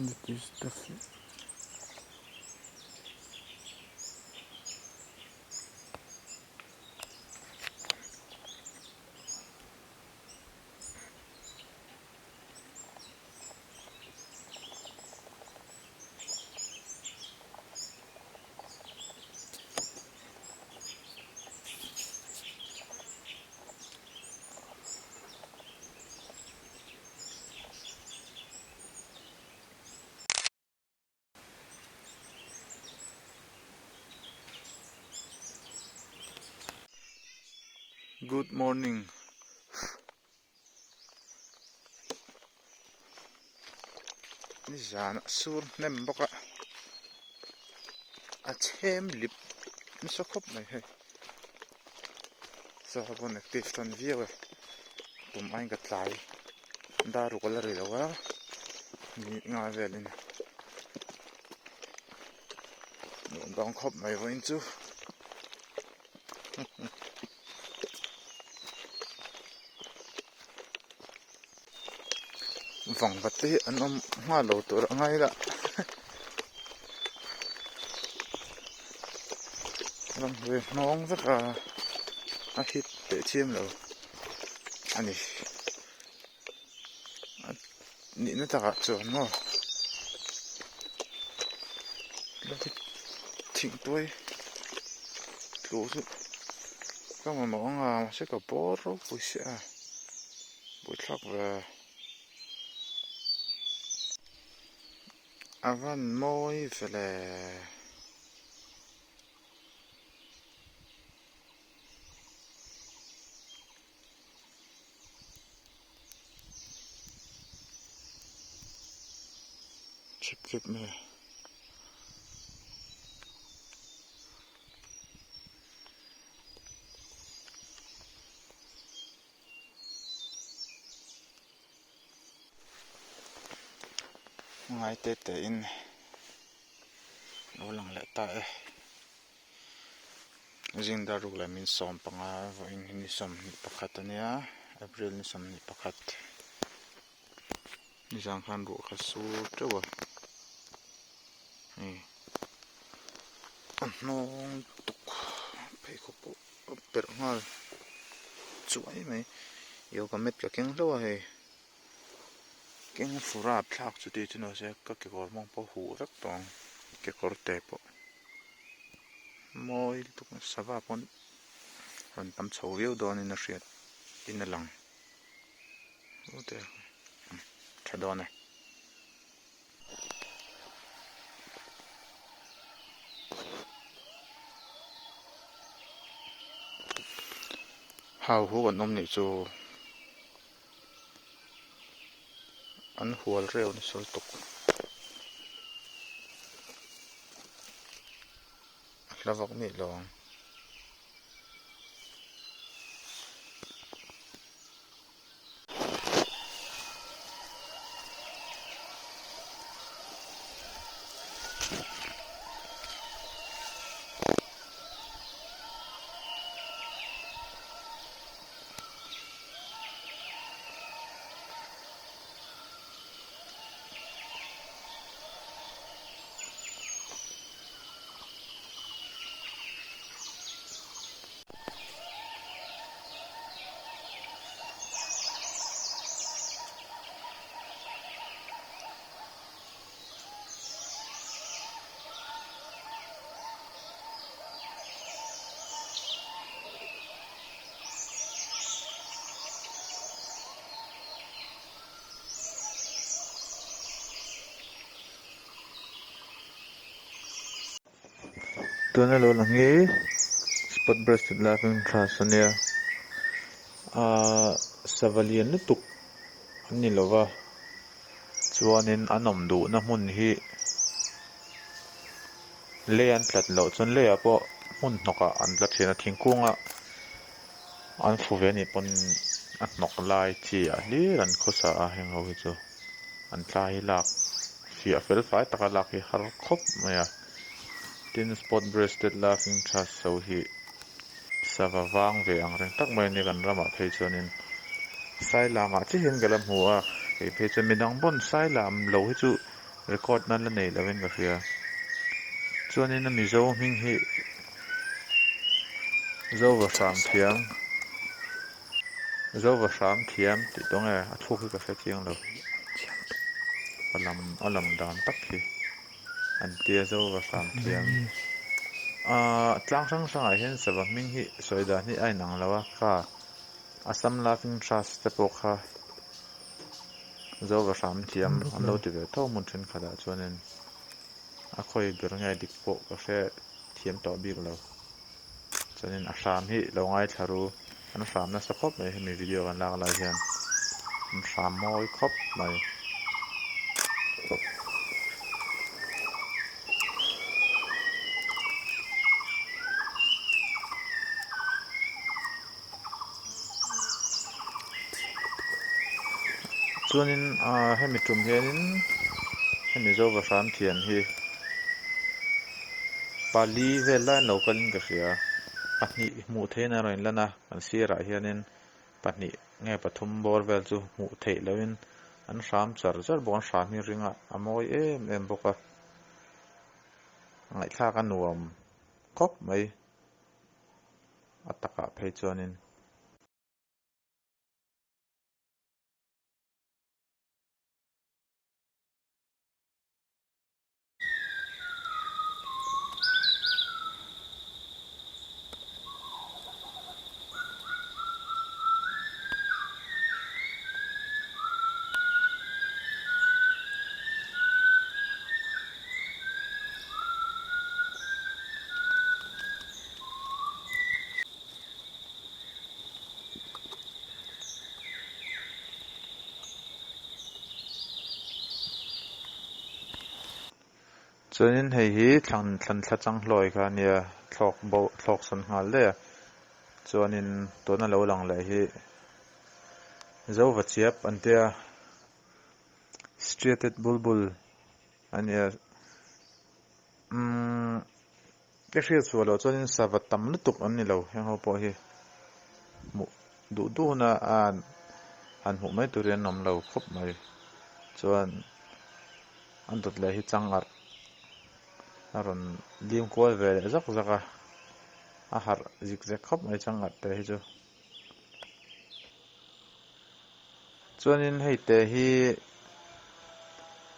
That is the Good morning. Nizan a sur hnem bawk a, a chhem lip nasa khawp mai hei. Saw pawn active tan viau e, tum aiin ka tlai dar ruk a la ri lo a, minute nga velin nuam dang khawp mai vawiin chu. Vangvat te hi an awm nghal lo tur a ngai la ramhnuai hnawng vek a a hit teh chiam lo a ni a nihna takah chuan maw thingtuai tlu chu ka mamawh ang a mahse ka bawr ropui sia a buaithlak ve. A van mawi vele. Chip chip mai. Ngai te te in lo lang leh ta e zing dar ruk leh min sawm panga vawiin hi ni sawmhnih pakhat a nia april ni sawmhnih pakhat nizan khan ruah kha sur teuh a hei a hnawng tuk pheikhawk pawh. a perh nghal chuai mai yoga mat ka keng hlauh a hei keng fur a thlak chuti chu ni se ka kekawr hmang pawh a huh vek tawh ang kekawr te pawh mawi lutuk sava pawn rawn tam chho viau dawnin a hriat in a lang tha dawn e. Hau hu an awm nih chu an hual reuh nasa lutuk a hla vak miah lo ang. Tuna lo lang hi spot breasted laughing thrush a nia ahh sava lian lutuk an ni lo va chuanin an awm duhna hmun hi lei an tlat loh chuan leiah pawh hmun hnawkah an tla thin a thingkungah an fu ve anih pawn a hnawk lai chi ah hlir an khawsa a heng ho hi chu an tla hi lak fiah fel fai taka lak hi har khawp mai a. Tin, Spot Breasted Laughing Thrush ho hi sava vang ve ang reng tak mai a ni kan ramah phei chuanin Sailamah chiah hian ka la hmu a, kei phei chuan midang pawn Sailam lo hi chu Record nan la nei lovin ka hria. Chuanin a Mizo hming hi Zova hram thiam Zova hram thiam tih tawng e a thluk hi ka hre chiang lo. A lam a lam dan tak hi an tia Zova hram thiam. Ahh tlang hrang hrangah hian sava hming hi sawi dan hi a inang lo a kha Assam Laughing Thrush te pawh kha Zova hram thiam an lo ti ve tho hmun thenkhatah chuanin a khawi ber nge dik pawh ka hre thiam tawh bik lo. Chuanin a hram hi lo ngaithla ru an hram nasa khawp mai hemi video kan lak lai hian an hram mawi khawp mai. Chuanin ah hemi tum hianin hemi Zova hram thiam hi pali vel lai an lo kalin ka hria pahnih hmuh theihin a rawn inlan a kan sirah hianin pahnih nge pathum bawr vel chu hmuh theih lohin an hram char char bawk a an hram hi ring a a mawi em em bawk a ngaihthlak a nuam khawp mai. A takah phei chuanin. Chuanin hei hi thlan thlan thla chang hlawi kha a nia thlawk bo thlawk sawn nghal daih a chuanin tuna lo lang leh hi Zovachiap an tia striated bulbul a nia umm ka hriat chhuah loh chuanin sava tam lutuk an ni lo heng ho pawh hi hmuh duh duh huna han hmuh mai turin an awm lo khawp mai chuan a dawt leh hi chang arh a rawn lim kual ve leh zak zak a a harh zik zek khawp mai chang arh te hi chu. Chuanin hei te hi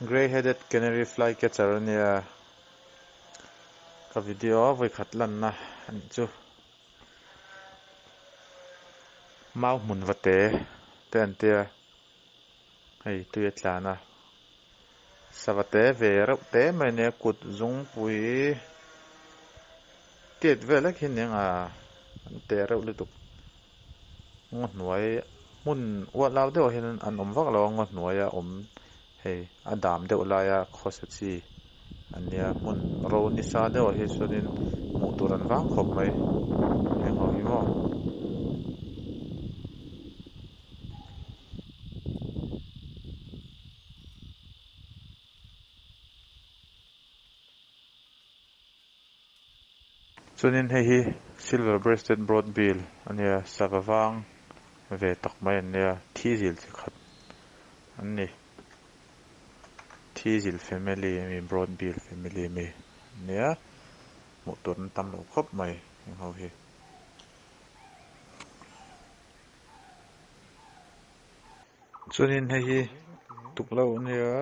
Grey headed canary fly catcher a nia ka video a vawikhat lanna a nih chu mau hmun va te te an tia hei tui a tlan a sava te ve reuh te mai a nia kut zungpui tiat vel vek hi a ni ang a an te reuh lutuk. Ngaw hnuai hmun uat lau deuh ah hian an awm vak lo a ngaw hnuaia awm hei a dam deuh laia khawsa chi an nia hmun ro nisa deuh ah hi chuanin hmuh tur an vang khawp mai heng ho hi maw. Chuanin hei hi Silver Breasted Broadbill a nia, sava vang ve tak mai an nia, thi zil chi khat an ni. Thi zil family ami, Broadbill family ami an nia, hmuh tur an tam lo khawp mai heng ho hi. Chuanin hei hi tuklo a nia,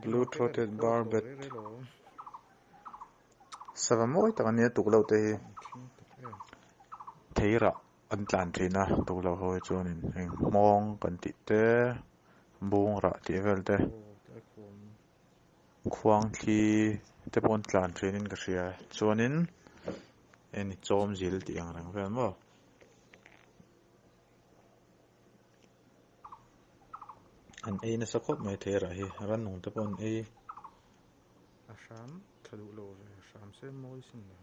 Blue Throated Barbet. Sava mawi tak a nia tukloh te hi thei rah an tlan thin a tukloh ho hi chuanin heng hmawng kan tih te bung rah tih vel te khuang thli te pawh an tlan thin in ka hria chuanin eng chawm zil tih ang reng vel maw. An ei nasa khawp mai thei rah hi rannung te pawh an ei. A hram tha duh lo ve a hram se mawi sin le.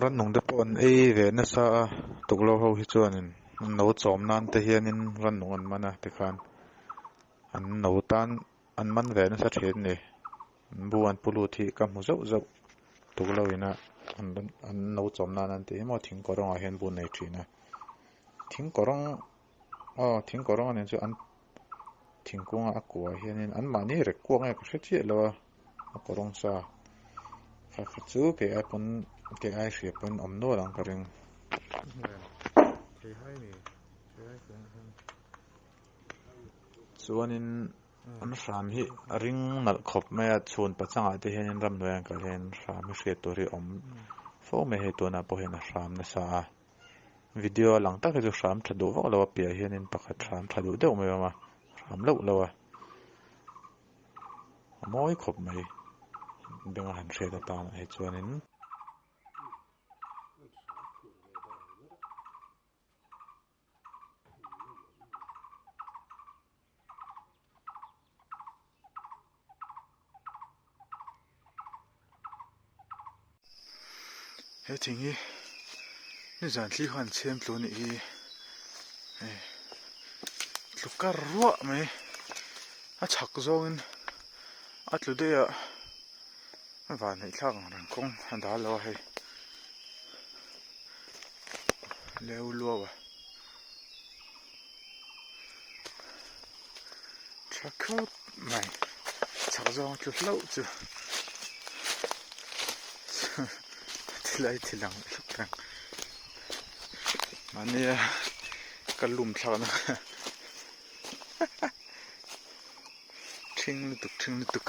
Rannung te pawh an ei ve nasa a tuklo ho hi chuanin an no chawm nan te hianin rannung an man a tikhan an no tan an man ve nasa thin a ni an bu an pu lut hi ka hmu zauh zauh tuklo ina an no chawm nan an tih hi maw thing kawrawngah hian bu an nei thin a thing kawrawng. Aw thing kawrawng a nih chu an thingkung a a kuah hianin an mahni rek kuak nge ka hre chiah lo a a kawrawng sa kha kha chu kei ai pawn kei ai hria pawn awm nual ang ka ring. Chuanin an hram hi a ring nalh khawp mai a chhun pachangah te hianin ramhnuai an kal hian hram hi hriat tur hi a awm fo mai hei tunah pawh hian a hram nasa a. Video a lang tak hi chu hram tha duh vak lo a piah hianin pakhat hram tha duh deuh mai a awm a hram loh loh a a mawi khawp mai beng a han hriat atanah hi chuanin. He thing hi nizan thli khan chhem tlu anih hi hei tlu kar ruah mai a chhak zawngin a tlu daih a a vanneih thlak ang reng kawng a dal lo a hei leu luau a. Tha khawp mai chak zawng tlu hlauh chu thilai thil ang hluk reng mahnia ka lum thlakna ṭhing lutuk ṭhing lutuk.